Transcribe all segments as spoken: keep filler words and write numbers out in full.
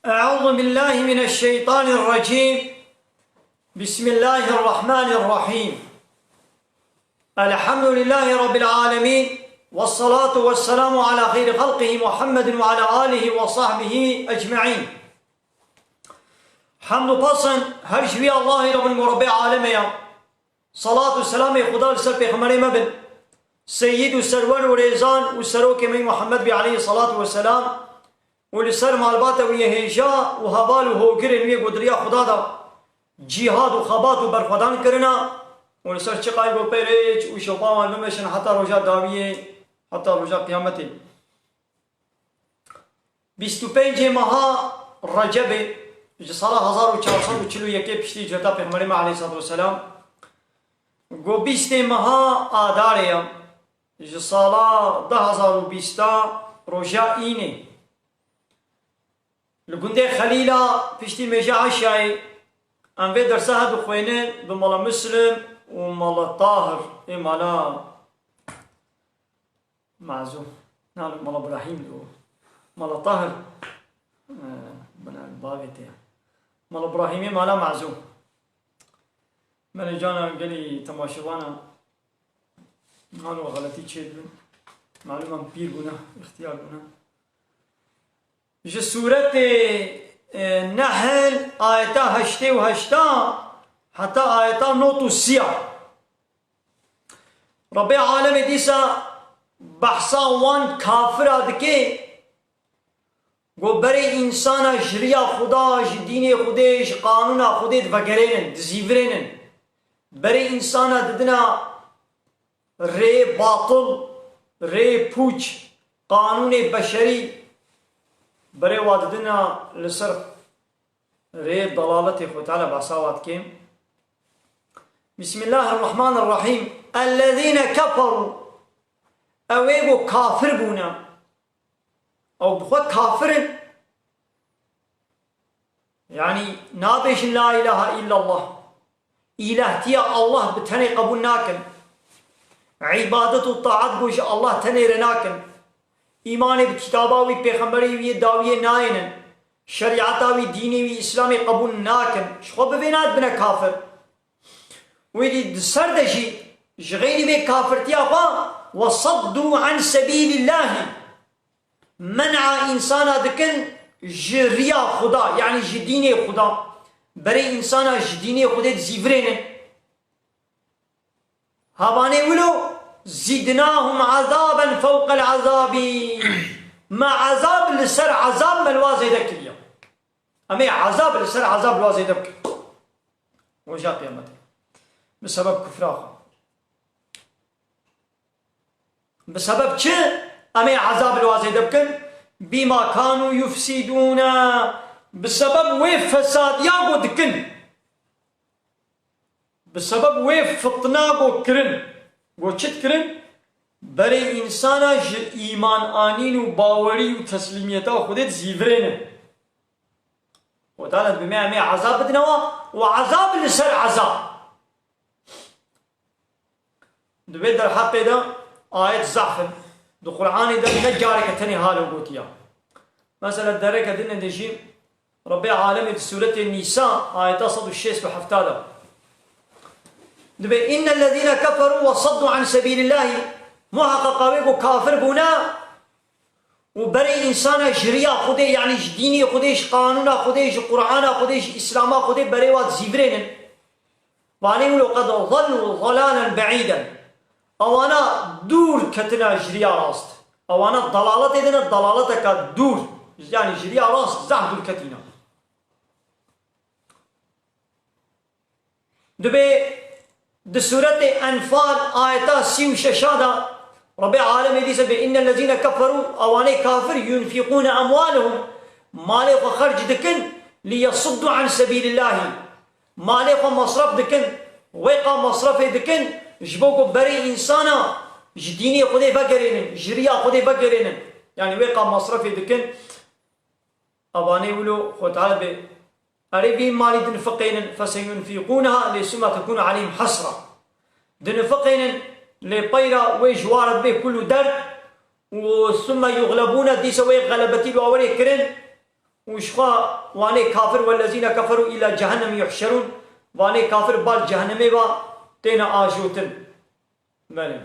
أعوذ بالله من الشيطان الرجيم. بسم الله الرحمن الرحيم. الحمد لله رب العالمين. والصلاة والسلام على خير خلقه محمد وعلى آله وصحبه أجمعين. Hemd û pasin her ji wî Allahê re bin ku Rebbê alemê ya. Salat û selamê Xuda li ser pêxemberê me bin. Seyyid û serwer û rêzan û serokê me Muhammed bî aleyhî salatu we selam û li ser malbata wî yê hêja û heval û hogirên wî yê ku di riya Xuda de cîhad û xebat û berxwedan kirina û li ser çiqayî ku pê rêç û şopa wan bimeşin heta roja dawiyê, heta roja qiyametê. Bîst û pêncê meha Recebê ji sala hezar û çar sed û çil û yekê piştî hicreta Pêxemberê me aleyhissalatu vesselam, ku bîstê meha Adarê ya, ji sala du hezar û bîsta roja Înê. Li gundê Xelîla piştî mêja eşayê em vê dersa he dixwênin bi Mala Muslim û Mala Tahir, ê Mala Mazû. Na, Mala Brahîm li o. Mala Tahir, e, bina bavê te ya. Mala Brahîmê Mala Mazû. Belê cana gelî temaşevana, hano xeletî çêdibin. Malûm em pîr bûne, îxtiyar bûne. Ji sûretê, e, Nehl, ayeta heştê û heşta heta ayeta nod û sî ya. Rebbê alemê dîsa behsa wan kafira dike, ku berê însana ji riya Xuda, ji dînê Xudê, ji qanûna Xudê divegerênin, dizîvirênin. Berê însana didina rê batil, rê pûç, qanûnê beşerî, berê wa didina li ser rê dalaletê. Xwe Teala behsa wa dike. Bismillahirrahmanirrahîm. Ellezîne keferû. Ew ê ku kafir bûne. Ew bi xwe kafir in. Yanî nabêjin la îlahe îllallah. Îlahtiya Allah bi tenê qebûl nakin. Îbadet û taat bû ji Allah tenê re nakin. Îmanê bi kitaba wî, pêxemberê wî yê dawiyê nayênin. Şerîeta wî, dînê wî, Îslamê qebûl nakin. Ji xwe bi vê nadibine kafir. Wê dî di ser de jî ji xeyrî vê kafirtiya xwe, "Ve saddu an sebîlillahî." Men'a însana dikin ji riya Xuda, yanî ji dînê Xuda. Berê însana ji dînê Xudê dizîvirênin. Havanê wilo, "Zîdnahum azaben fewqel azabî." Me ezab li ser ezab me li wa zêde kiriye. Em ê ezab li ser ezab li wa zêde bikin. Roja qiyametê. Bi sebeb kufra xwe. Bi sebeb çi? Em ê ezab li wa zêde bikin. Bîma kanû yufsîdûne. Bi sebeb wê fesadiya ku dikin. Bi sebeb wê fitna ku kirin. Ku çi dikirin? Berê însana ji îman anîn û bawerî û teslîmiyeta Xwedê dizîvirênin. Xwedê bi me em ê ezab bidine wa û ezab li ser ezab. Di vê derheqê de ayet zehf in. Di Qur'anê de ne careke tenê halo gotiya. Mesela dereke din de jî Rebbê alemê di sûretê Nîsa ayeta sed û şêst û heft de dibê, "Innellezîne keferû ve saddu an sebîlillahî", muheqeqa wê ku kafir bûne, û berê însana ji riya Xwedê, yanî ji dînê Xwedê, ji qanûna Xwedê, ji Qur'ana Xwedê, ji Îslama Xwedê berê wa dizîvirênin. Vanê wilo qed zalû zalalen be'îden. Ewana dûr ketina ji riya rast. Ewana dalaletê de ne, dalaleteka dûr. Yanî ji riya rast zehf dûr ketîne. Dibê di sûretê Enfal ayeta sî û şeş de Rebê alemê dîse bê, "Innellezîne keferû", ewanê kafir, "yunfîqûne emwalehum", malê xwe xerc dikin, "liyesuddu an sebîlillahî", malê xwe masref dikin, wê qa masrefê dikin, ji bo ku berê însana ji dînê Xwedê vegerênin, ji riya Xwedê vegerênin. Yanî wê qa masrefê dikin, Evanê wilo Xwe Teala bê, erê vî malî dinfiqênin, "feseyunfîqûneha lê summa tekûnu aleyhim hesra." Dinfiqênin lê peyra wê ji wa re bê kul û derd û "summa yuxlebûne", dîsa wê xelebetî li wa werê kirin û jixwe wanê kafir, "Wellezîne keferû îlâ cehenneme yuhşerûn", wanê kafir bal cehennemê ve têne ajotin. Belê.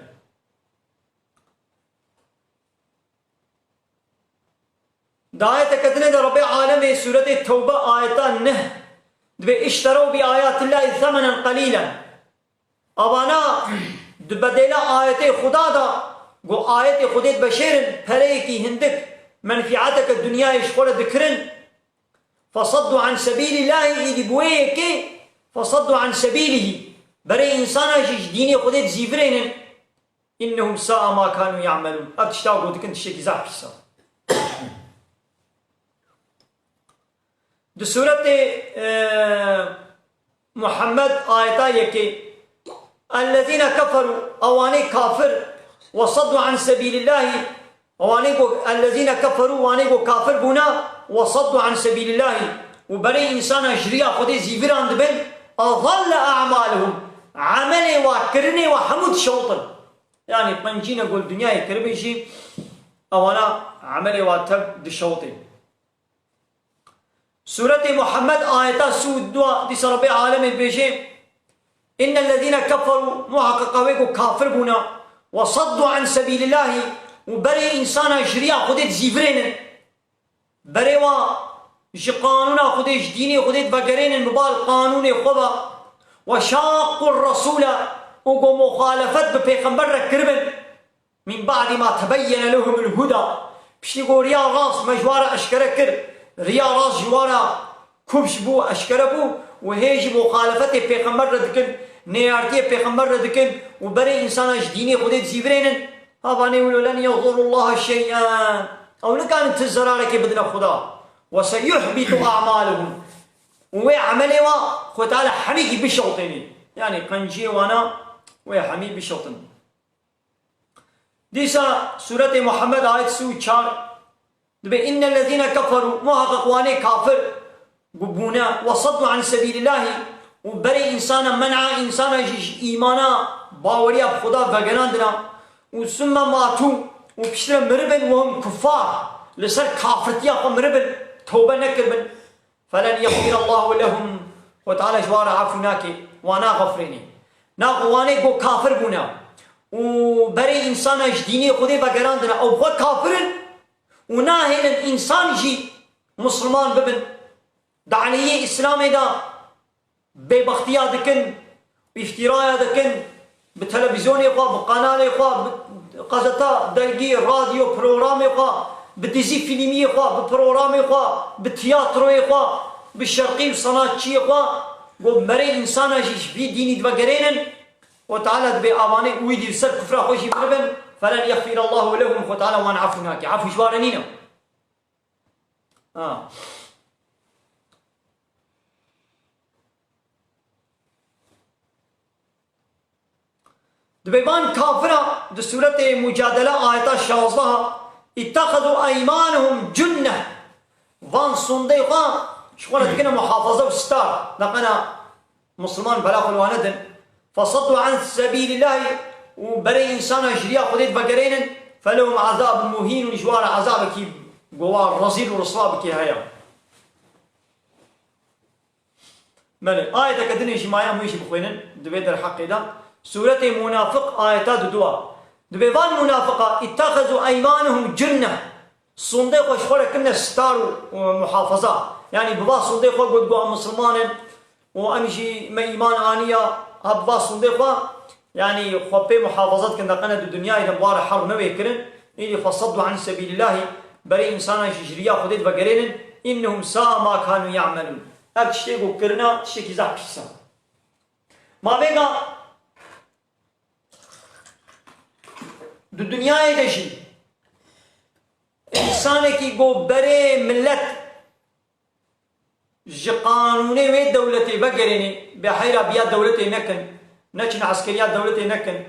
Di ayeteke dinê de Rebbê Alemê sûretê Tewbe ayeta neh dibê, "İşterû bi ayatillâhi semenen qelîlen." Avana di bedêla ayetê Xuda de, ku ayetê Xwedê dibeşêrin, pereyekî hindik, menfîeteke dinyayê ji xwe re dikirin. Fesaddu an sebîlîllahî, îdî bi wê yekê fesaddu an sebîlihî. Berê însana jî ji dînê Xwedê dizîvirênin. Innehum sa'a ma kanu ya'melun. Ev tişta ku dikin tiştekî zaf pîs e. Di sûretê, e, Muhammed ayeta yekê. Ellezîne keferû, ewanê kafir, we saddu an sebîlillahî, ewanê ku, ellezîne keferû, wanê ku kafir bûne, we saddu an sebîlillahî, û berê însana ji riya Xwedê zîviran dibin, ezalle a'maluhum, emelê wa, kirinê wa hemû dişewtin. Yanî qencîne ku li dinyayê kiribin jî, ewana emelê wa tev dişewtê. Sûretê Muhammed ayeta sî û dua dîsa Rebbê Alemê dibêje, "Innellezîne keferû", muheqeqa wê ku kafir bûne, "we saddu an sebîlillahî", û berê însana ji riya Xwedê dizîvirênin. Berê wa ji qanûna Xwedê, ji dînê Xwedê divegerênin bi bal qanûnê xwe ve, "we şaqqu resûle", û ku muxalefet bi pêxember re kiribin. Min ba'dî ma tebeyyene lehumul huda. Piştî ku riya rast me ji wa re eşkere kir, riya rast ji wa re kufş bû, eşkere bû û hê jî muxalefetê pêxember re dikin, neyartiyê pêxember re dikin û berê însana ji dînê Xwedê dizîvirênin. Havanê wilo len yedurrullaha şey'en. Ew nikarin ti zerarekê bidine Xuda. Ve seyuhbitu a'maluhum. Û wê emelê wa Xwedê Teala hemî jî bişewtênê. Yanî qenciyê wana wê hemî bişewtin. Dîsa sûretê Muhammed ayet sî û çar dibê, "Innellezîne keferû", muheqeq wanê kafir ku bûne, "we saddu an sebîlillahî", û berê însana, men'a însana jî ji îmana, baweriya bi Xuda vegerandina, û summe matû, û piştre miribin, "we hum kuffar", li ser kafirtiya xwe miribin, tewbe nekiribin. Felen yexfirallahu lehum. Xwe Teala ji wan re efû nake, wan naxefirêne. Naxwe wanê ku kafir bûne û berê însana ji dînê Xwedê vegerandine, ew xwe kafir in û nahêlin însan jî misliman bibin. Di aleyhê Îslamê de bêbextiya dikin, îftîraya dikin, bi televîzyonê xwe, bi qanalê xwe, bi qezeta, dergî, radyo, programê xwe, bi dizî fîlmiyê xwe, bi programê xwe, bi tiyatroyê xwe, bi şerqî û sanatçiyê xwe, ku berê însana jî ji vî dînî divegerênin, û Teala dibê avanê û wî dî li ser kufra xwe jî miribin, felen yexfirallahu lehum, Xwe Teala wan efû nake. Efû ji wan re nîne. Ha. Dibê van kafira di sûretê Mucadele ayeta şazdeh, "İttehazu eymanuhum cünne." Van sondê xwe ji xwe re dikine muhafaza û star. Neqena Misliman bela xwe li wan nedin. Fesaddu an sebîlillahî, û berê însana ji riya Xwedê divegerênin, felehum azabun muhînun, ji wan re azabekî ku wan rezîl û riswa bikê heye. Belê, ayeteke dinê jî maye em wê jî bixwînin, di vê derheqê de. Sûretê Munafiq ayeta duduwa. Dibê van munafiqa, "İttehazu eymanuhum cünne." Sondê xwe ji xwe re kirine star û, û muhafaza. Yanî bi va sondê xwe got, got, "Em misilman in û em jî me îman aniya." Ha bi va sondê xwe, yanî xwe pê muhafaza dikin, deqene di dinyayê de bi wa re herb newê kirin. Îdî fesaddu an sebîlillahî, berê însana jî ji riya Xwedê divegerênin. "Innehum sa'a ma kanu ya'melun." Ev tiştê ku kirina tiştekî zehf pîs e. Ma vêga Di dinyayê de jî însanekî ku berê milet ji qanûnê wê dewletê vegerênê, bê heyra biya dewletê nekin, neçin eskeriya dewletê nekin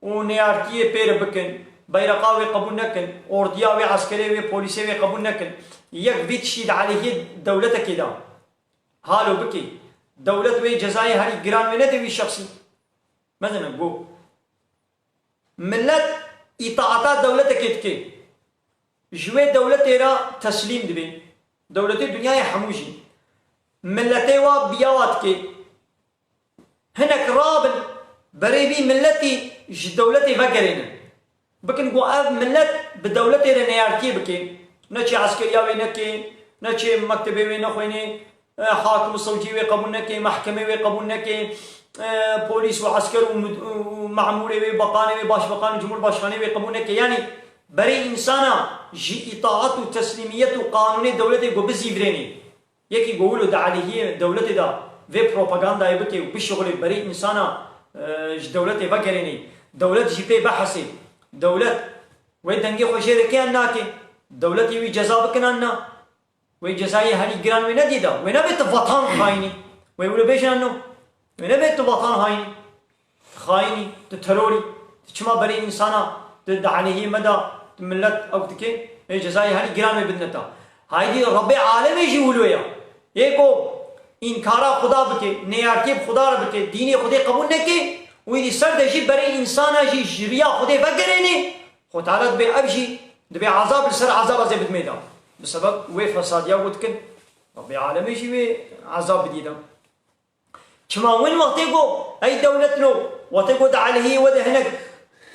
û neyartiyê pê re bikin, beyreqa wê qebûl nekin, ordiya wê, eskerê wê, polîsê wê qebûl nekin, yek vî tiştî di aleyhê dewletekê de halo bikê, dewlet wê cezayê herî giran wê nede wî şexsî. Mezin e, got, milet îtaata dewletekê dike. Ji wê dewletê re teslîm dibe. Dewletê dinyayê hemû jî. Miletê wa biyawa dike. Hinek rabin, berê vî miletî ji dewletê vegerênin. Bikin ku ev milet bi dewletê re neyartiyê bike. Neçê eskeriya wê neke, neçê mektebê wê nexwêne, e, hakim û sewcî wê qebûl neke, mehkemê wê qebûl neke, e, polîs û esker û mud-, û, û memûrê wê, beqanê wê, başbeqan û cumhurbaşkanê wê qebûl neke. Yanî berê însana ji îtaat û teslîmiyet û qanûnê dewletê ku bizîvirênê. Yekî ku wilo di aleyhiyê dewletê de vê propagandayê bike û bişuxulê berê însana, e, ji dewletê vegerênê. Dewlet jî pê bihesê. Dewlet wê dengê xwe jê re kê an nake. Dewletê wî ceza bikin an na. Wê cezayê herî giran wê nedî da. Wê nebe tu vatan xayinî. Wê wilo bêjin an no. Wê nebe tu vatan hainî. Tu xayinî, tu terorî, tu çima berê însana, tu di aleyhê me de, tu milet ew dike, ê cezayê herî giran wê bidine te. Haydî Rebbê alemê jî wilo ye. Ê ku înkara Xuda bike, neyartiyê bi Xuda re bike, dînê Xwedê qebûl neke, wî di ser de jî berê însana jî ji riya Xwedê vegerêne, Xwe Teala dibê ev jî, dibê ezab li ser ezaba zê bidimê de. Bi sebeb wê fesadiya ku dikin, Rebbê alemê jî wê ezab bidî de. Çima win wextê ku ey dewletno, wextê ku di aleyhiyê we de hinek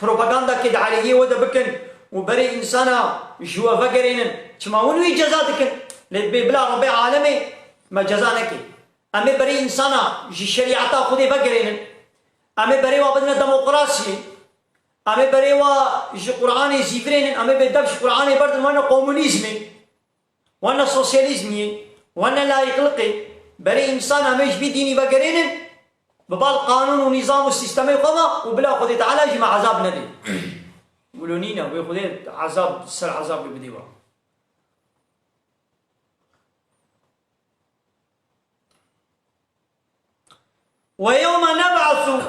propagandakê di aleyhiyê we de bikin û berê însana ji we vegerênin, çima win wî ceza dikin? Lê dibê bila Rebbê alemê me ceza neke. Em ê berê însana ji şerîeta Xwedê vegerênin. Em ê berê wa bidine demokrasiyê. Em ê berê wa ji Qur'anê zîvirênin. Em ê bê dev ji Qur'anê berdin wene komunîzmê. Wene sosyalîzmiyê, wene layîqliqê, berê însan em ê ji vî dînî vegerênin, bi bal qanûn û nîzam û sîstemê xwe ve û bila Xwedê Teala jî me ezab nedê. Wilo nîne, wê Xwedê ezab ser ezabê bidê we. Ve yewme neb'asu,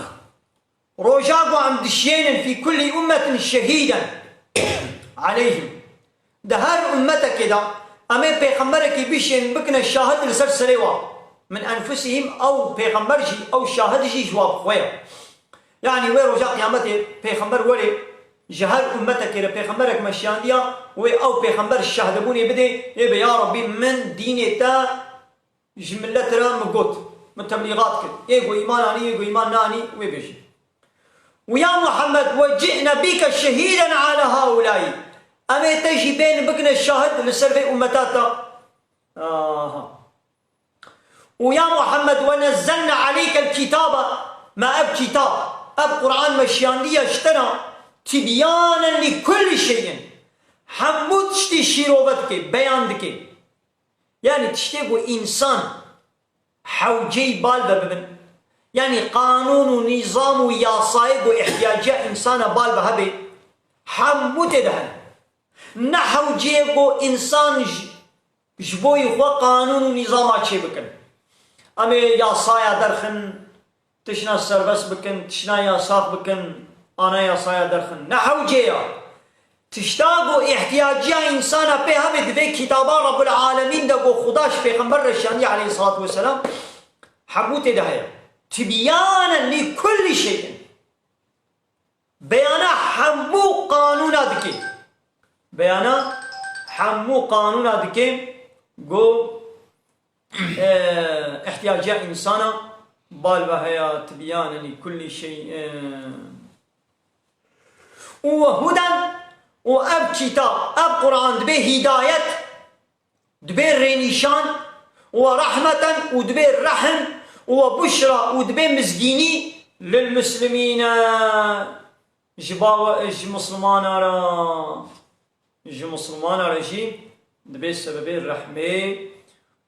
roja ku em dişiyênin fî kullî ummetin şehîden aleyhim. Di her ummetekê de em ê pêxemberekî bişiyên bikine şahid li ser serê wa. Min enfusihim, ew pêxember jî, ew şahid jî ji wa bi xwe ye. Yanî wê roja qiyametê pêxember werê ji her ummetekê re pêxemberek me şiyandiya, wê ew pêxember şahdebûnê bidê, ê be ya Rabbî min dînê te ji milet re min got, min teblîxat kir. Ê ku îman anî, ê ku îman neanî, wê bêjin. Û ya Muhammed, we ci'ne bîke şehîden ala haulâî. Em ê te jî bên bikine şahid li ser vê ummeta te. Aha. Û ya Muhammed, we nezzelne aleykel kitaba, me ev kitab, ev Qur'an me şiyandiye ji te re, tibyanen li kulli şeyin. Hemû tiştî şîrove dike, beyan dike. Yanî tiştê ku însan hewceyî bal ve bibin, yanî qanûn û nîzam û yasayê ku îhtiyacîya însana bal ve hebe, hemû tê de hene. Ne hewceyê ku însan ji, ji bo yî xwe qanûn û nîzama çêbikin. Em ê yasaya derxin, tişna serbest bikin, tişna yasax bikin, anayasaya derxin. Ne hewce ya. Tişta ku îhtiyacîya însana pê hebe di vê kitaba Rabbul Alemîn de ku Xuda ji Pêxember re şiyandiye aleyhissalatu vesselam, hemû tê de heye. Tibyanen li kulli şeyin. Beyana hemû qanûna dike. Beyana hemû qanûna dike. Go e, îhtiyacîya însana bal ve heye, tibyanen li kullî şey, e. Û we huden, û ev kitab, ev Quran dibê hîdayet, dibê rênîşan, û we rehmeten, û dibê rehm, û we buşra, û dibê mizgînî lil muslimîne, ji bawe-, ji Mislimana re. Ji Mislimana re jî dibê sebebê rehmê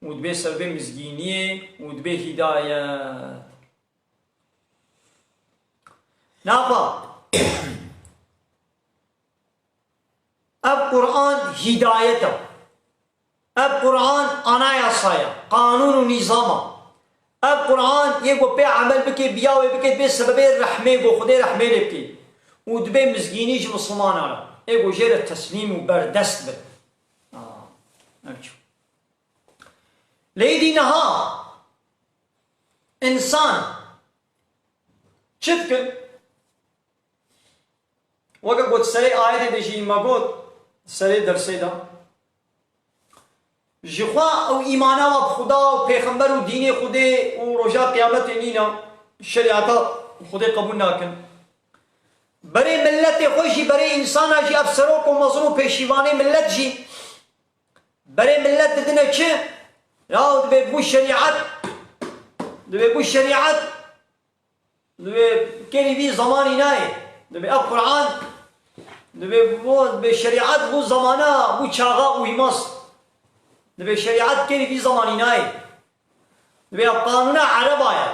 û dibê sebebê mizgîniyê û dibê hîdayet. Nafa ev Quran hîdayet e. Ev Quran anayasa ye, qanûn û nîzam e. Ev Quran yê ku pê emel bike, biya wê bike, dibê sebebê rehmê, ku Xwedê rehmê lê bike. Û dibê mizgînî ji Mislimana re. Ê ku jê re teslîm û berdest bin. Aa, ev çi? Lê îdî niha însan çi dikin? Weke ku di serê ayetê de jî me got, serê dersê de, Ji xwe ew îmana wa bi Xuda û pêxember û dînê Xwedê û roja qiyametê nîne, şerîeta Xwedê qebûl nakin. Berê milletê xwe jî, berê însana jî, ev serok û mezin û pêşîvanê millet jî, berê millet didine çi? Ya dibê bû şerîet, dibê bû şerîet, dibê kêrî vî zemanî nayê. Dibê ev Quran, dibê bû, dibê şerîet bû zamana, bû çaxa û hîmas. Dibê şerîet kêrî vî zemanî nayê. Dibê ev qanûna Ereba ye.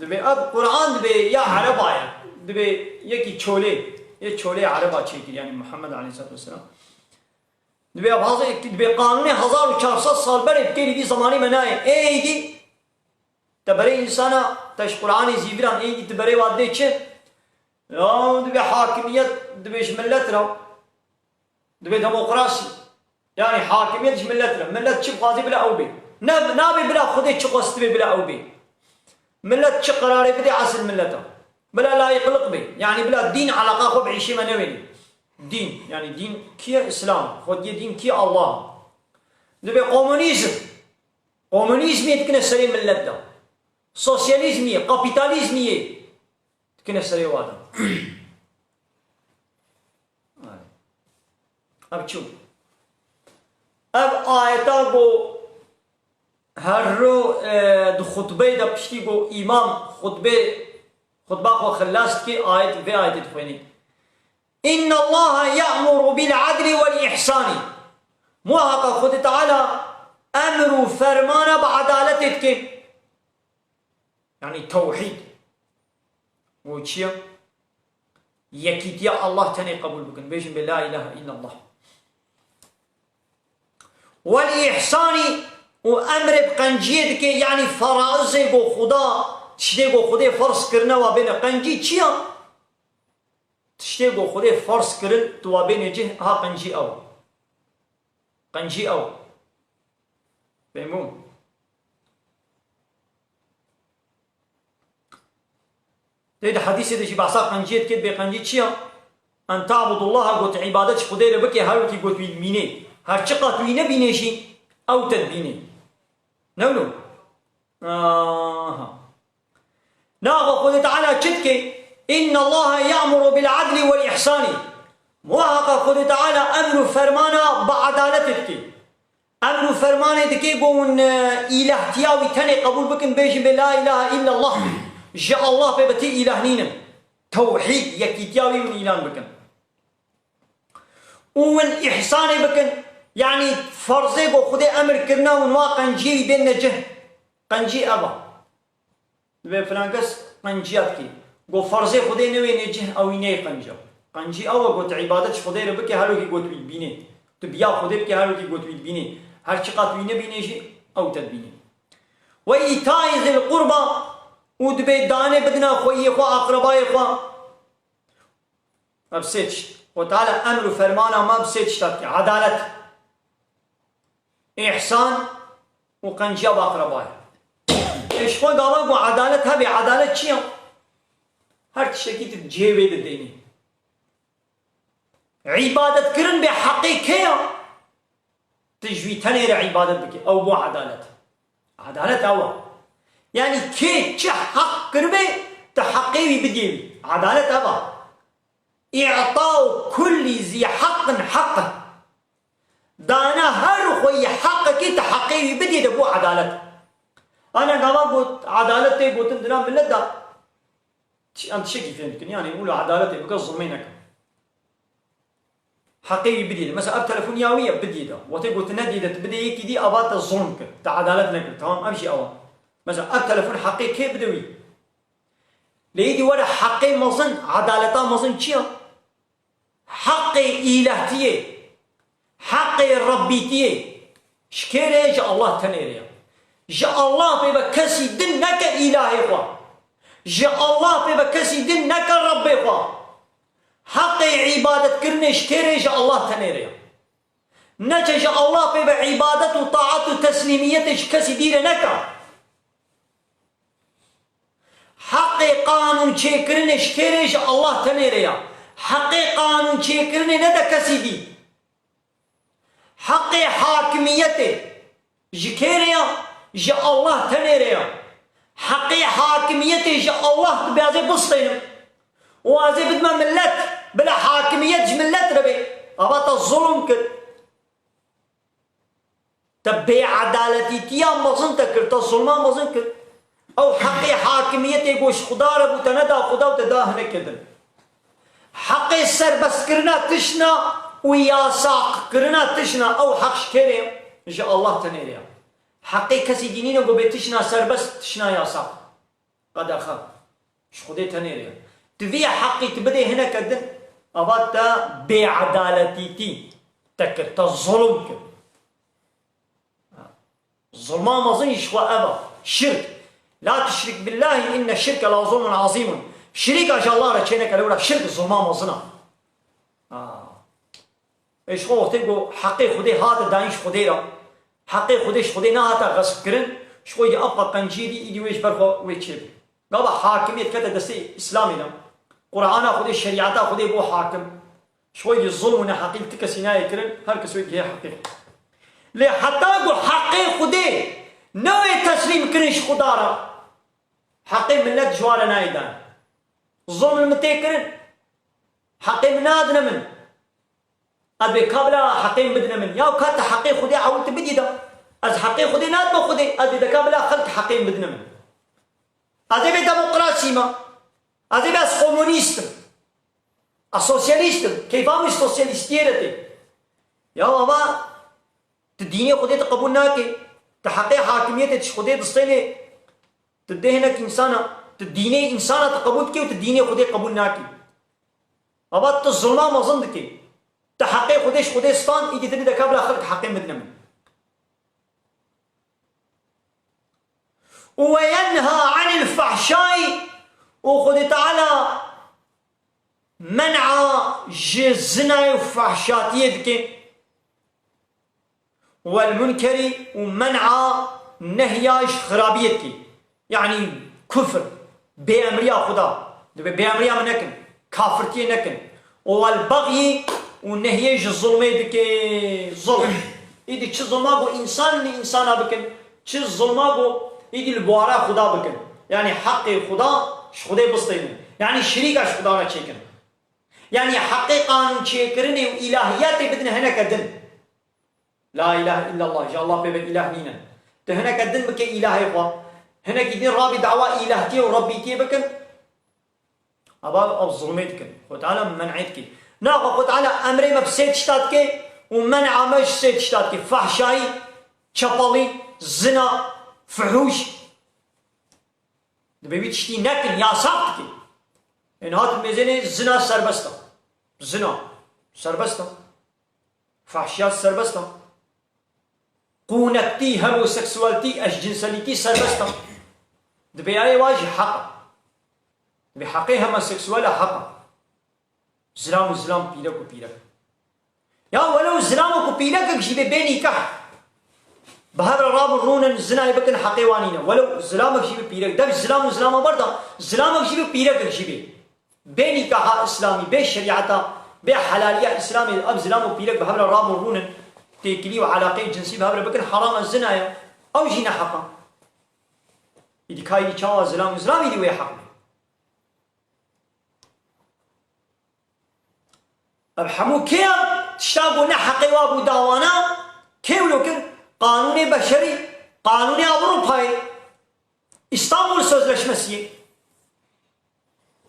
Dibê ev Quran dibê ya Ereba ye. Dibê yekî çolê, yê çolê Ereba çêkir, yani Muhammed aleyhissalatu vesselam. Dibê ev hazir, dibê qanûnê hezar û çar sed sal berê bi kêrî vî zemanî me nayê. Êdî te berê însana, te ji Quranê zîviran, êdî tu berê wa dê çi? Ya dibê hakimiyet, dibê ji millet re. Dibê demokrasî. Yani hakimiyet ji millet re. Millet çi bixwazî bila ew bê. Ne, nabê bila Xwedê çi xwest dibê bila ew bê. Millet çi qerarê bidê esil milleta. Bila layıklık bê. Yani bila dîn alaqa xwe bi îşê me newênî. Dîn. Yani dîn kî ye? Îslam. Xwediyê dîn kî ye? Allah. Dibê komunîzm. Komunîzmê dikine serê millet de. Sosyalîzmiyê, kapîtalîzmiyê dikine serê wa de. Ev çi bû? Ev ayeta ku her ro, e, di xutbeyê de piştî ku îmam xutbê, xutba xwe xilas dike, ayet, vê ayetê dixwênî. "İnnallaha ya'muru bil adli vel ihsani." Muhaqa Xwedê Teala emr û fermana bi edaletê dike. Yani tewhîd. O çi ye? Yekîtiya Allah tenê qebûl bikin. Bêjin bê la ilahe illallah. Vel ihsani, û emrê bi qenciyê dike, yani feraizê ku Xuda, tiştê ku Xwedê ferz kirine wa bêne qencî çi ye? Tiştê ku Xwedê ferz kirin, tu wa bêne cih, ha qencî ew. Qencî ew. Fehmû? Tê di hedîsê de jî behsa qenciyê dike, bê qencî çi ye? "En ta'budullaha", got, îbadet ji Xwedê re bike, her wekî got wî dibînê. Her çiqa tu wî nebînê jî, ew te dibînê. Ne wilo? Aha. Naxa Xwedê Teala çi dike? "İnnallaha ya'muru bil adli vel ihsani." Muhaqa Xwedê Teala emr û fermana bi edaletê dike. Emr û fermanê dike ku hûn, e, îlahtiya wî tenê qebûl bikin, bêjin bê la ilahe illallah. Ji Allah pê bi tê îlah nînin. Tewhîd, yekîtiya wî hûn îlan bikin. Û hûn îhsanê bikin, yanî ferzê ku Xwedê emir kirine hûn wa qenciyê wî bênine cih. Qencî ev e. Divê filan kes qenciya dikî. Got ferzê Xwedê newênê cih, ew wî neyê qenca. Qencî ew e, got îbadet ji Xwedê re bike, her wekî got wî dibînê. Tu biya Xwedê bike, her wekî got wî dibînê. Her çiqat wî nebînê jî, ew te dibînê. "Ve îtayî zil qurba", û dibê danê bidina xweyiyê xwe, aqrebayê xwe. Ev sê tişt. Xwedê Teala emr û fermana me bi sê tişta dike. Edalet. Îhsan û qenciya bi aqrebayê. Ê ji xwe gava ku edalet hebe, edalet çi ye? Her tiştekî tu cihê wê de deynî. Îbadetkirin bê heqê kê ye? Tu ji wî tenê re îbadet bikî. Ew bû edalet. Edalet ew e. Yanî kê çi heq kiribe, tu heqê wî bidiyê wî. Edalet ev e. "Î'ta'u kullî zî heqqin heqqe." Dana her xweyî heqekî tu heqê wî bidî de bû edalet. Ana gava got, edalet tê gotin dina millet de. Çi-, em tiştekî fêm dikin, yanî wilo edaletê bike, zulmê neke. Heqê wî bidî de. Mesela ev telefon ya wî ye, bidî de. Wextê gotin nedî de, tu bidê yekî dî, ava te zulm kir. Te edalet nekir. Tamam, ev jî ew e. Mesela ev telefon heqê kê bide wî. Lê îdî were heqê mezin, edaleta mezin çi ye? Heqê îlehtiyê, heqê Rebbîtiyê ji kê re ye? Ji Allah tenê re ye. Ji Allah pê ve kesî din neke îlahê xwe. Ji Allah pê ve kesî din neke Rebbê xwe. Heqê îbadetkirinê ji kê re ye? Ji Allah tenê re ye. Neçe ji Allah pê ve îbadet û taet û teslîmiyetê ji kesî dî re neke. Heqê qanûn çêkirinê ji kê re? Ji Allah tenê re ya. Heqê qanûn çêkirinê nede kesî dî. Heqê hakimiyetê, Ji kê re ya? Ji Allah tenê re ya. Heqê hakimiyetê ji Allah dibe, ez ê bistênim. Û ez ê bidime millet, bila hakimiyet ji millet re be. Ava te zulm kir. Te bêedaletîtiya mezin te kir, te zulma mezin kir. Ew heqê hakimiyetê ku ji Xuda re bû, te neda Xuda û te da hinekê din. Heqê serbestkirina tişna û yasaqkirina tişna, ew heq ji kê re ye? Ji Allah tenê re ye. Heqê kesî dî nîne ku bê tişna serbest, tişna yasaq. Qedexe. Ji Xwedê tenê re ye. Tu vî heqî tu bidê hineke din, ava te bêedaletîtî te kir, te zulm kir. Zulma mezin jî ji xwe ev e. Şirk. La tuşrik billahi inne şirke la zulmun azîmun. Şirîka ji Allah re çêneke, lewra şirk zulma mezin e. Ha. Ê ji xwe wextê ku heqê Xwedê hate dayîn ji Xwedê re, heqê Xwedê ji Xwedê nehate xespkirin, ji xwe yê ev qenciyê dî, îdî wê ji ber xwe wê çêbe. Gava hakimiyet kete destê Îslamê de. Qur'ana Xwedê, şerîeta Xwedê bû hakim. Ji xwe yê zulm û neheqî li ti kesî nayê kirin, her kes wê dihê heqê xwe. Lê heta ku heqê Xwedê newê teslîm kirin ji Xuda re, heqê millet ji wan re nayê dan. Zulm li min tê kirin, heqê min nadine min. Ez bê ka bila heqê min bidine min. Ya ka te heqê Xwedê ewil tu bidî de, ez heqê Xwedê nadime Xwedê, ez bê de ka bila xelk heqê min bidine min. Ez ê bê demokrasî me. Ez ê bê ez komunîst im. Ez sosyalîst im. Keyfa min ji sosyalîstiyê re tê. Ya ava tu dînê Xwedê tu qebûl nakê. Tu heqê hakimiyetê tu ji Xwedê distênê. Tu dê hinek însana, tu dînê însana tu qebûl dikê û tu dînê Xwedê qebûl nakî. Ava tu zulma mezin dikê. Tu heqê Xwedê ji Xwedê stan, îdî tu bî de ka bila xelk heqê min bidine min. Û we yenha anil fahşayî, û Xwedê Teala men'a ji zinayê û fahşatiyê dike. Wel munkerî û men'a nehya ji xirabiyê dike. Yanî kufr, bêemriya Xuda. Dibe bêemriya min nekin, kafirtiyê nekin. Û wel bexyî û nehyê ji zulmê dike. Zulm. Îdî çi zulma ku însan li însana bikin, çi zulma ku îdî li bawara Xuda bikin. Yanî heqê Xuda ji Xwedê bistênin. Yanî şirîka ji Xuda re çêkin. Yanî heqê qanûn çêkirinê û îlahiyetê bidin hineke din. La ilahe illallah, ji Allah pê ve îlah nîne. Tu hineke din bike îlahê xwe. Hinekî din rabî dawa îlahtiyê û rebbîtiyê bikin. Ava ew zulmê dikin. Xwe Teala men'ê dike. Naxwe Xwe Teala emrê me bi sê tişta dike û men'a me ji sê tişta dike. Fahşayî, çepelî, zina, fuhûş. Dibe wî tiştî nekin, yasaq dike. Ên hat mêzênê zina serbest e. Zina serbest e. Fahşiyat serbest e. Qûnektî, hemoseksualtî, eşcinselîtî serbest e. Dibe yayê wa jî heq e. Dibe heqê hemoseksuala heq e. Zilam û zilam, pîrek û pîrek. Ya welew zilamok û pîrekek jî bê bê nîkah. Bi hev re rabin rûnin zinayê bikin heqê wan nîne. Welew zilamek jî bi pîrek. Dev zilam û zilama berda, zilamek jî bi pîrekek jî bê. Bê nîkaha îslamî, bê şerîeta, bê helaliya îslamê, ev zilam û pîrek bi hev re rabin rûnin, têkilî û eleqeyê cinsî bi hev re bikin, heram e, zina ye. Ew jî ne heq e. Îdî ka îdî çawa zilam û zilam îdî wê heq be. Ev hemû kê ye? Tişta ku ne heqê wa bû dawana, kê wilo kir? Qanûnê beşerî, qanûnê Ewropayê, Îstanbul Sözleşmesiyê.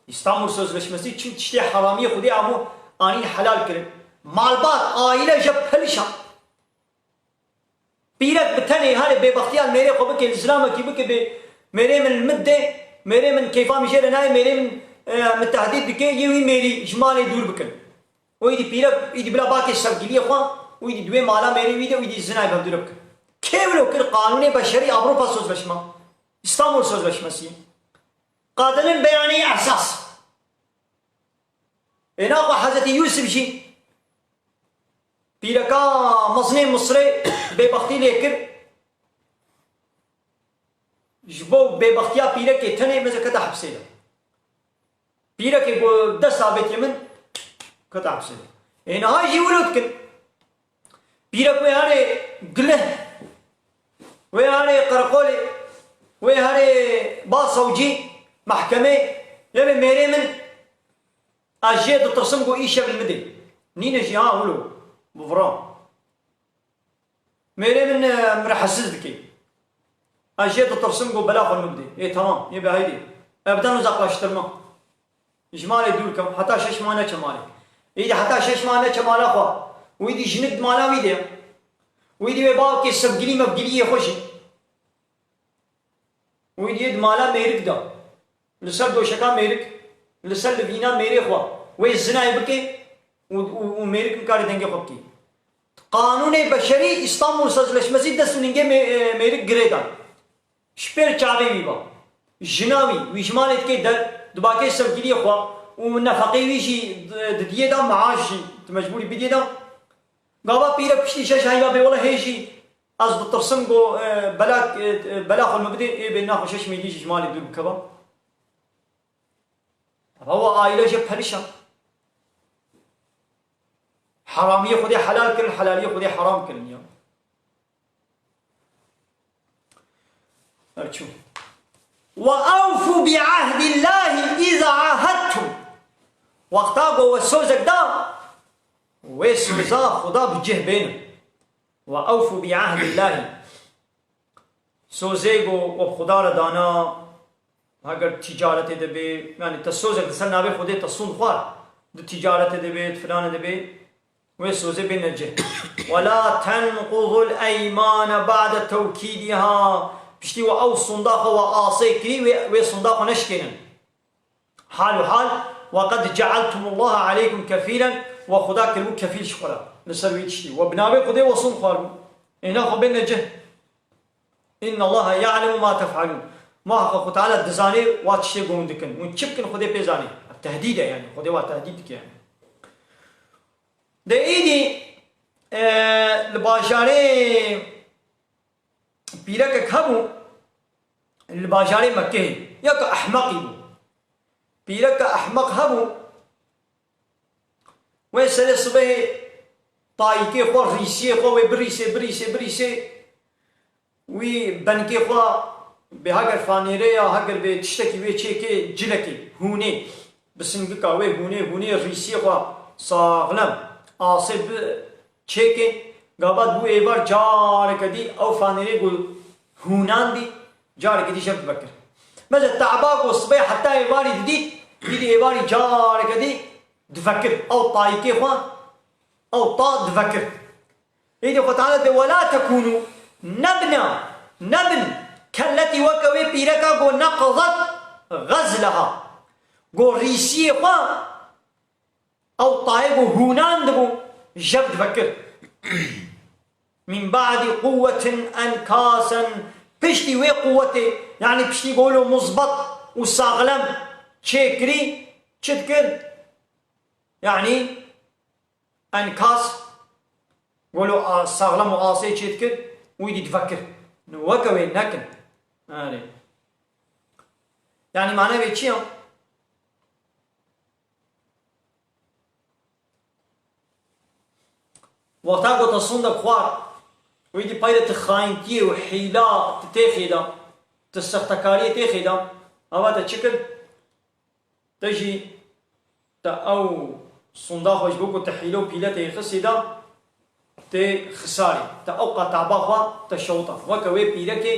Îstanbul Sözleşmesi çi tiştê heramiyê Xwedê amo anîn helal kirin. Malbat, aîle je pelişan. Pîrek bi tenê herê bêbextiya li mêrê xwe bike, li zilamekî bike bê mêrê min li min de, mêrê min keyfa min jê re nayê, mêrê min, e, min tehdît dike, yê wî mêrî ji malê dûr bikin. Û îdî pîrek, îdî bila bakê sevgiliyê xwe, û îdî di wê mala mêrê wî de, û îdî zinayê bi hevdû re bikin. Kê wilo kir qanûnê beşerî Avrupa Sözleşme, İstanbul Sözleşmesi, qadinin beyanê esas. Ê naxwe Hezretî Yûsif jî pîreka mezinê Misrê bêbextî lê kir. Ji bo bêbextiya pîrekê tenê meze kete hepsê de. Pîrekê ku dest avêtiye min kete hepsê de. Ê niha jî wilo dikin. Pîrek wê herê gilih Wê herê qereqolê, wê herê ba sewcî, mehkemê, yê mêrê min, ez jê ditirsim ku îşev li min dê. Nîne jî ha wilo, bi vira. Mêrê min, e, min re hesiz dike. Ez jê ditirsim ku bela xwe li min bidê. Ê, tamam, yê be heydê. Evden uzaklaştırma. Ji malê dûr kem, heta şeş ma neçe malê. Îdî heta şeş ma neçe mala xwe. Wî dî jinik di mala wî de ye. Wî dî wê bavkê sevgilî mevgiliyê xwe jî. Wî dî yê di mala mêrik de. Li ser doşeka mêrik, li ser livîna mêrê xwe. Wê zinayê bike û, û, û mêrik nikare dengê xwe bike. Qanûnê beşerî, Îstanbul Sözleşmesi dest û ningê mê-, mêrik girê dan. Ji pêr çavê wî ba. Jina wî, wî ji malê dikê der, dibakê sevgiliyê xwe û nefeqê wî jî di-, didiyê da, meaş jî tu mecbûrî bidiyê da. Gava pîrek piştî şeş heyva bê, wela hê jî ez ditirsim ku, e, bela, e, e, bela xwe min bidê, ê bê naxwe şeş mêlî jî ji malê dûr bikeva. Eva wa aîle jê perişan. Heramiyê Xwedê helal kirin, helaliyê Xwedê heram kirin ya. Ev çû. Ve awfu bi ahdillahi iza ahadtum. Wexta ku we sozek da, wê soza Xuda bi cih bênin. Ve awfu bi ahdillahi. Sozê ku we bi Xuda re dana, heger tîcaretê de bê, yanî te sozek li ser navê Xwedê te sûnd xwar, di tîcaretê de bê, di filanê de bê, wê sozê bêne cih. Ve la tenqudul eymane ba'de tewkîdiha. Piştî we ew sonda xwe we asê kirî, wê, wê sonda xwe neşkênin. Hal û hal, ve qed cealtumullaha aleykum kefîlen, we Xuda kiribû kefîl ji xwe re. Li ser wî tiştî. We bi navê Xwedê we sond xwaribû. Êna xwe bêne cih. Înnallaha ya'lemu ma tef'alûn. Muhaqqeq Xwe Teala dizanê wa tiştê ku hûn dikin. Hûn çi bikin Xwedê pê zanê. Tehdîd e yanî. Xwedê wa tehdîd dike yanî. De îdî, e, li bajarê pîrekek hebû, li bajarê Mekkehê. Yek ehmeqî bû. Pîreke ehmeq hebû. Wê serê sibehê tayîkê xwe, rîsiyê xwe wê birîsê, birîsê, birîsê. Wî benkê xwe bê heger fanêrê ya, heger bê tiştekî wê çêkê, cilekê, hûnê, bi singika wê hûnê, hûnê rîsiyê xwe saxlem, asê bi çêkê, gavat bû êvar careke dî ew fanêrê ku hûnandî, careke dî jev dibekir. Meze te'ba ku sibê heta êvarî didît, dîdî êvarî careke dî divekir. Ew tayîkê xwe, ew ta divekir. Êdî Xwe Teala dê, "Wela tekûnû", nebne, nebin, kelletî weke wê pîreka ku neqezet xezleha. Ku rîsiyê xwe, ew tayê ku hûnan dibû, jev divekir. Min ba'di quwwetin enkasen, piştî wê quwetê, yanî piştî golo muzbat û saxlem çêkirî, çi dikir? Yanî enkas, golo a-, saxlem û asê çê dikir, wî dî divekir. Weke wê nekin. Erê. Yanî mane vê çi ya? Wexta ku te sondek xwar, wî dî peyre tu xayintiyê û hîla tu têxê de, tu sextekariyê têxê de, ava te çi kir? Te jî te ew sonda xwe ji bo ku te hîle û pîle tê xistî de, tê xisarê. Te ew qataba xwe te şewita. Weke wê pîrekê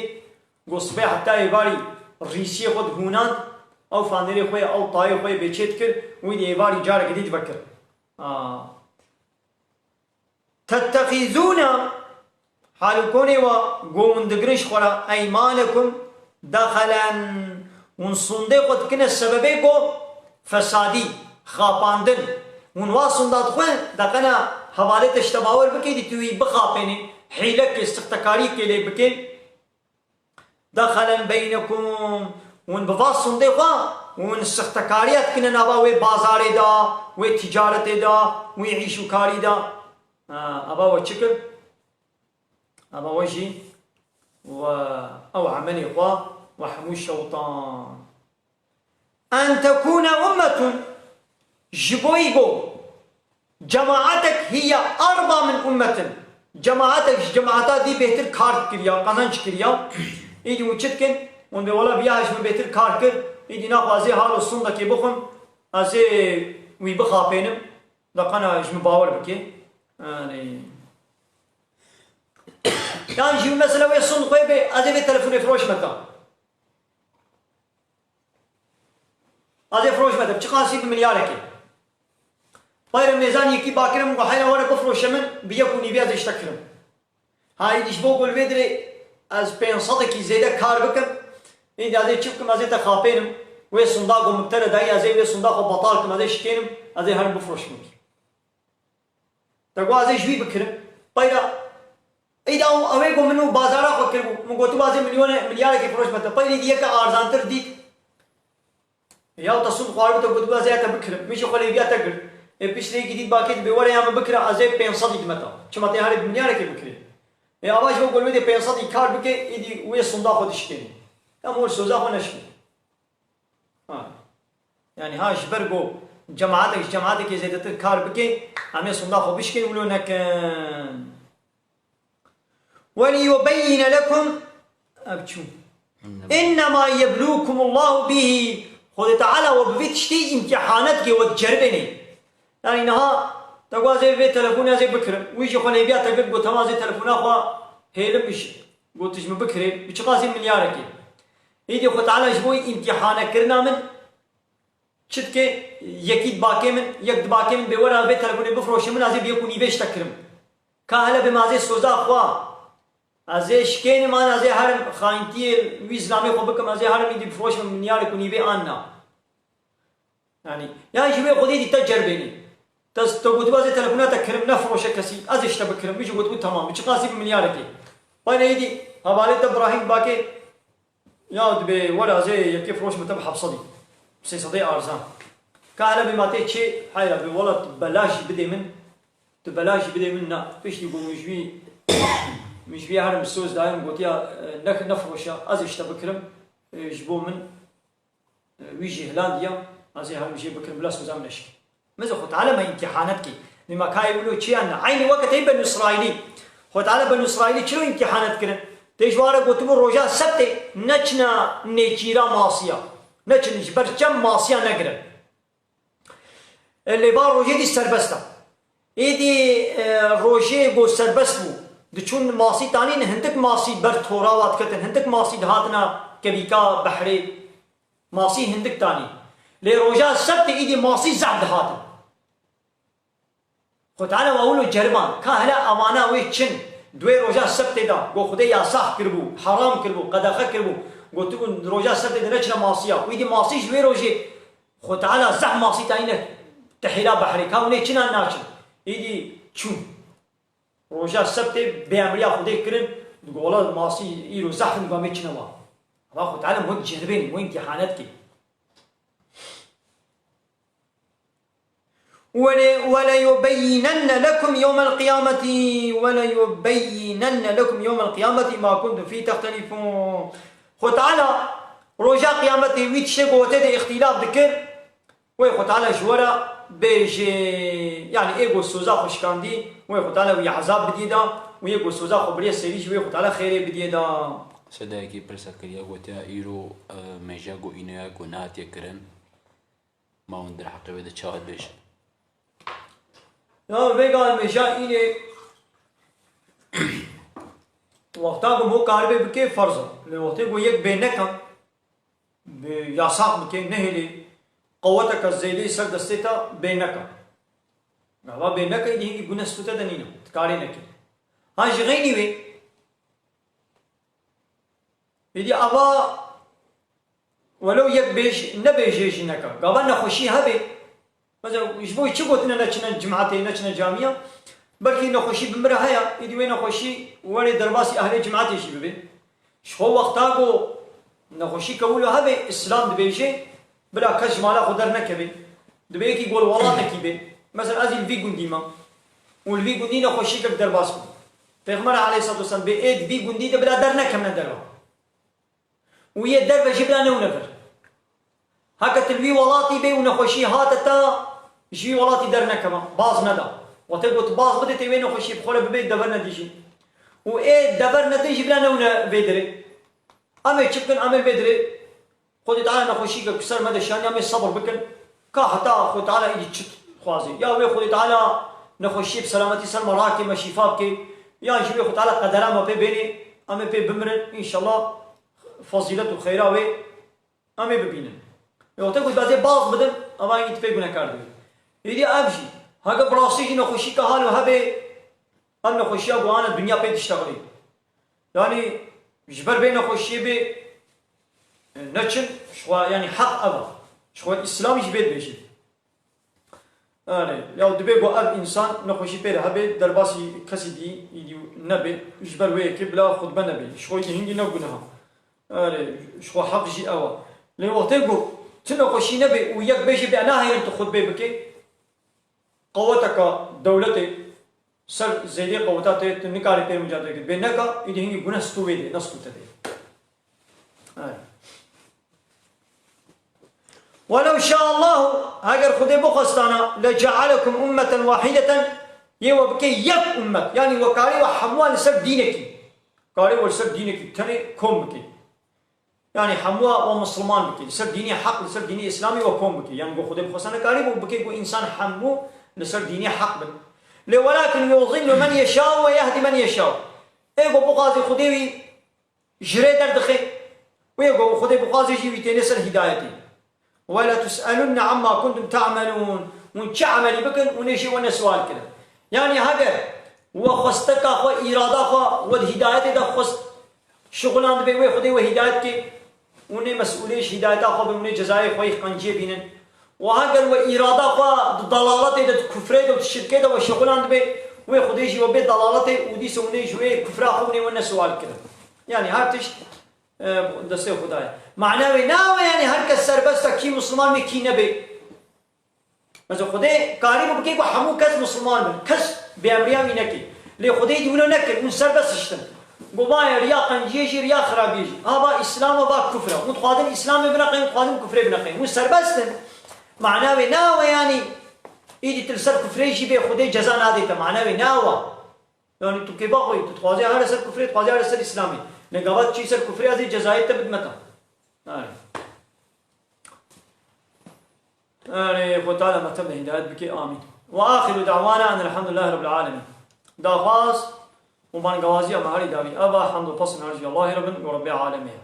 ku sibê heta êvarî rîsiyê xwe dihûnand, ew fanêrê xwe yê, ew tayê xwe yê bê çê dikir, wî dî êvarî careke dî divekir. A. Tettexîzûne, hal û konê wa ku hûn digirin ji xwe re, eymanekum dexelen, hûn sondê xwe dikine sebebê ku fesadî, xapandin. Hûn wa sonda dixwe, deqena hevalê te ji te bawer bike, dî tu wî bixapênê, hîlekê, sixtekariyekê lê bike. Dexelen beynekum, hûn bi va sondê xwe, hûn sixtekariya dikine nava wê bazarê de, wê tîcaretê de, wê îş û karî de. Ha, ava we çi kir? Ava we jî we ew emelê xwe we hemû şewtan. En tekûne ummetun, ji bo îgo cemaatek hiye arba min ummetin, Cemaetek ji cemaeta dî bêhtir kar kiriya, qezenc kiriya. Îdî hûn çi dikin? Hûn bê wela viya ji min bêhtir kar kir. Îdî naxwe ez ê halo sundekê bixwim. Ez ê wî bixapênim. Da qena ji min bawer bike. Yani. Yan jî mesela wê sund xwe bê, ez ê vê telefonê firoş me ta. Ez ê firoş me te. Çiqasî bi milyarekê. Peyre mêzan yekî bakirim, û heyra were bifroşe min, bi yek û nîvê ez ê ji te kirim. Ha, îdî ji bo ku li vê dirê ez pênc sedekî zêde kar bikim, îdî ez ê çi bikim, ez ê te xapênim, wê sunda ku min bi te re dayî, ez ê wê sunda xwe betal kim, ez ê şikênim, ez ê herim bifroşim wekî. Te got, ez ê ji wî bikirim. Peyra, îda ew, ew ê got, min û bazara xwe kiribû. Min gotibû, ez ê milyone, milyarekê firoş me te. Peyra îdî yeke arzantir dît. Ya te sund xwaribû, te gotibû, ez ê ya te bikirim. Min jî xwe lêviya te girt. Ê piştre yekî dît bakê dibê, were ya min bikira, ez ê pênc sedî dime te. Çima te herê bi milyarekê bikirê. Ê ava ji bo ku li wê dê pênc sedî kar bike, îdî wê sunda xwe dişkênî. Em hol soza xwe neşkî. Ha. Yani ha ji ber ku cemaetek ji cemaetekê zêdetir kar bike, em ê sunda xwe bişkên wilo nekin. وَلِيُبَيِّنَ لَكُمْ، ev çû. اِنَّمَا يَبْلُوكُمُ اللّٰهُ بِهِ. Xwedê Teala we bi vê tiştê îmtîhanet ke we diceribênê. Yani niha te got ez ê vê telefonê ez ê bikirim. Wî jî xwe lêviya te girt, got, "Temam, ez ê telefona xwe hêlim, got, tu ji min bikirê, bi çiqasî milyarekê." Îdî Xwe Teala ji bo îmtîhanekirina min çi dike, yekî dibakê min, yek dibakê min bê were vê telefonê bifroşe min, ez ê bi yek û nîvê ji te kirim. Ka hele bê ma ez ê soza xwe, ez ê şikênim an, ez ê herim xayintiyê wî zilamê xwe bikim, ez ê herim îdî bifroşim milyarek û nîvê an na. Yani, ya ji wê xwedê dî te ceribênî. Te, te gotibû, "Ez ê telefona te kirim, nefiroşe kesî, ez ê ji te bikirim." Min jî gotibû, "Temam, bi çiqasî bi milyarekê." Wayne êdî hevalê te Birahîm bakê, ya dibê, "Were, ez ê yekê firoş me te bi heft sedî, sê sedê arzan." Ka hele bê ma tê çê, heyra bê, "Wela tu belaş jî bidê min, tu belaş jî bidê min." Na, piştî ku min ji wî, min ji wî herim soz dayim, gotiya, "Ne, nefiroşe, ez ê ji te bikirim, e, ji bo min." Wî jî hilandiya, ez ê herim jê bikirim, bila soza min neşikî. Meze Xwe Teala me îmtîhanet kî. Nîma kayê wilo çi yan ne? Eynî weke tey Benu Îsraîlî. Xwe Teala Benu Îsraîlî çilo îmtîhanet kirin? Tê ji ware gotibû roja sebtê neçine nêçîra masiya. Neçin ji ber çem masiya negirin. E, lê va rojê dî serbest e. Êdî, e, rojê ku serbest bû, diçûn masî tanîn, hindik masî ber torawa diketin, hindik masî dihatina kevîka behrê. Masî hindik tanî. Lê roja sebtê îdî masî zehf dihatin. Xwe Teala wa wilo ceriban, ka hele amana wê çin, di wê roja sebtê de, ku Xwedê yasax kiribû, heram kiribû, qedexe kiribû, gotibûn roja sebtê de neçine masiya. Û îdî masî ji wê rojê Xwe Teala zehf masî tayîne tehîra behrê, ka hûn ê çinan naçin. Îdî çûn. Roja sebtê bêemriya Xwedê kirin, digo, "Wela masî îro zehf in, ba me çine wa." Ama Xwe Teala mo ceribên, mo îmtîhanet kê. Wele, wele yubeyyinenne lekum yewmel qiyameti, wele yubeyyinenne lekum yewmel qiyameti ma kuntum fî tehtelifûn. Xwe Teala roja qiyametê wî tiştê ku we tê de îxtîlaf dikir, Wê Xwe Teala ji we re bêje, yanî ê ku soza xwe şikandî, wê Xwe Teala wî ezab bidiyê da, û yê ku soza xwe biriye serî jî wê Xwe Teala xêrê bidiyê da. Sedayekî pirsa kiriye, gotiya, "Îro, e, mêja ku înoya ku nehatiye kirin, ma hûn derheqê wê de çawa dibêjin?" Ya vêga mêja înê wexta ku mo karibê bikê ferz e. Lê wextê ku yek bê neke, bi yasax bike, nehêlê qeweteke zêdeyî ser destê te bê neke. Gava bê neke, îdî hingî gune stû te de nîne, dikarê neke. Ha ji xeynî wê, îdî ava welew yek bêj, nebêjê jî neke. Gava nexweşî hebe, Mesela, ji bo çi gotine neçine cimatê, neçine camiya? Belkî nexweşî bi min re heye, êdî wê nexweşî werê derbasî ehlê cimatê jî bibe. Ji xwe wexta ku nexweşî kewilo hebe, Îslam dibêje, bila kes ji mala xwe dernekeve. Dibê yekî ku li welatekî be. Mesela, ez ê li vî gundî me. Û li vî gundî nexweşîkek derbas bû. Pêxember aleyhisselatu vesselam bê ê di vî gundî de bila dernekevine derve. Û yê derve jî bila newne vir. Heke tu li wî welatî bê û nexweşî hate te, ji wî welatî dernekeve, baz neda. Wextê ku tu baz bidê tê wê nexweşiyê bi xwe re bibê dever nedî jî. Û ê dever nedî jî bila newne vê dirê. Em ê çi bikin, em ê vê dirê. Xwedê Teala nexweşî ke ku ser me de şaniya me sebir bikin. Ka heta Xwedê Teala îdî çi dixwazê. Ya wê Xwedê Teala nexweşiyê bi selametî ser me rake, me şîfa bike. Yan jî wê Xwedê Teala qedera me pê bênê, em ê pê bimirin. Înşallah fezîlet û xeyra wê em ê bibînin. Ê wextê ku dibê baz bidin, eva îdî tu pê gunekar dibî. Îdî ev jî, heke bi rastî jî nexweşî ke halo hebê, ev nexweşiya ku ane dinya pê diştexilî. Yanî ji ber vê nexweşiyê bê neçin, ji xwe, yanî heq ev e. Ji xwe Îslamî jî bê dibêjin. Erê, ya dibê ku ev însan nexweşî pê re hebe, derbasî kesî dî, îdî nebê, ji ber wê yekê bila xutbe nebê. Ji xwe îdî hingî ne guneha. Erê, ji xwe heq jî ew e. Lê wextê ku tu nexweşî nebê û yek bêjî bê nahêlim tu xutbê bikê, qeweteka dewletê ser zêdê qeweta te, tu nikarî pê micadele kir. Bê neka, îdî hingî gune stû wê dê, ne stû te dê. Erê. وَلَوْ شَاءَ اللّٰهُ, heger Xwedê bixwestana, لَجَعَلَكُمْ أُمَّةً وَاحِدَةً, yê we bike yek ummet, yanî we karî we hemû li ser dînekî, karî we li ser dînekî tenê kom bike. Yanî hemû we misilman bike, li ser dînê heq, li ser dînê îslamî we kom bike. Yanî ku Xwedê bixwestana karî bû bike ku însan hemû li ser dînê heq bin. Lê وَلَكِنْ يُضِلُّ مَنْ يَشَاءُ وَيَهْدِي مَنْ يَشَاءُ. Ê ku bixwazê Xwedê wî ji rê derdixe. Wê ku Xwedê bixwaze jî wî têne ser hidayetê. وَلَتُسْأَلُنَّ عَمَّا كُنْتُمْ تَعْمَلُونَ. Hûn çi emelî bikin, hûn ê jî we ne sual kirin. Yanî heger we xwesteka xwe, îrada xwe, we di hidayetê de xwest şixulan dibe, wê Xwedê we hidayet ke, hûn ê mesûlê ji hidayeta xwe bin, hûn ê cezayê xwe yê qenciyê bînin. Û heger we îrada xwe di dalaletê de, di kufrê de û di şirkê de we şixulan dibe, wê Xwedê jî we bê dalaletê û dîsa hûn ê ji wê kufra xwe hûn ê we ne sual kirin. Yanî her tişt, e, destê Xweda ye. Mana wê ne ew e, yanî her kes serbest e, kî misilman be, kî nebe. Mesela Xwedê karî bû bike ku hemû kes misilman bin. Kes bêemriya wî neke. Lê Xwedê dî wilo nekir, hûn serbest hiştin. Got, "Vaye riya qenciyê jî, riya xirabiyê jî. Ha va Îslam e, va kufr e. Hûn dixwazin Îslamê bineqeyin, dixwazin kufrê bineqeyin." Hûn serbest in. Mana wê ne ew e, yanî îdî tu li ser kufrê jî bê Xwedê ceza nadê te. Mana wê ne ew e. Yanî tu kêfa xwe yî, tu dixwazî here ser kufrê, dixwazî here ser Îslamê. Ne gava tu çî ser kufrê, ez ê cezayê te bidime te. Erê. Erê, Xwe Teala me te bi hidayet bike. Amîn. وآخر دعوانا أن الحمد لله رب العالمين. Daxwaz û bangewaziya me herî dawî ev e, hemd û pesn her ji Allahê re bin, ku Rebbê alemê ye.